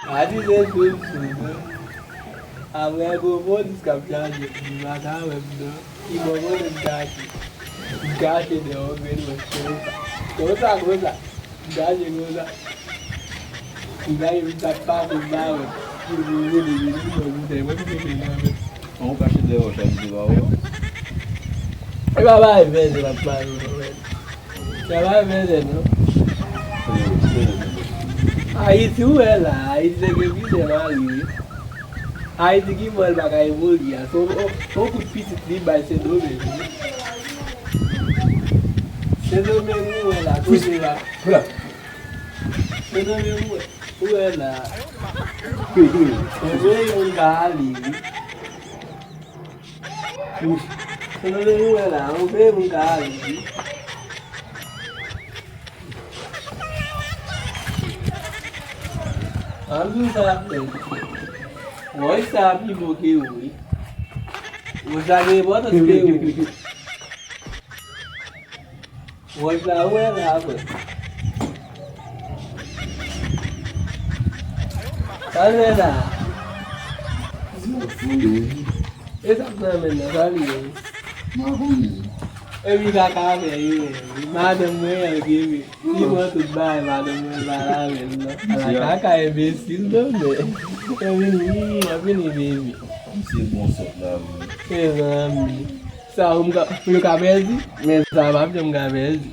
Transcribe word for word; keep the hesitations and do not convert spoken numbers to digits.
Ati se sou sou non. Apre gwo polis k ap chaje m, li pa ka wè m non. Ki bò kote m kache? M kache dèyè yon grenn wòch konsa. Konsa, konsa. M kache konsa. M gaye m t ap pase m pa wè. Pou m rele vini pou mwen boutèy mwen m te fè nan men. An ou kache dèyè wòch la, misye pa wè w? E pa bay vèzè l ap pale non, men. Travay vèzè non. Ayiti ou wè la, Ayiti se gen plizyè mari wi. Ayiti ki fè l pa ka evolye a. Se yon, yon, yon kout pitit li bay Sendomeng wi. Sendomeng ou wè la, kote la. Sendomeng ou wè, ou wè la. Yon vre moun ka ale wi. Ou, ou wè la, ou vle moun ka ale wi. An di sa ap fè. Wòch sa pi bon ke ou wi. Wòch la gen enpòtans ke ou. Wòch la ou wè la vre. Sa l wè la. E sa k nan men nan, sa li ye? Mwen konnen. Epi kaka fè ye, madanm mwen an ke wi. Li pran tout bagay madanm mwen pa la menm non. Ala kaka enbesil non men. Epi wi, anpil li bebe. Misye bon sòt la wi. Mezanmi. Sa ou m ka, ou yo ka pèdi, men sa pa janm ka pèdi.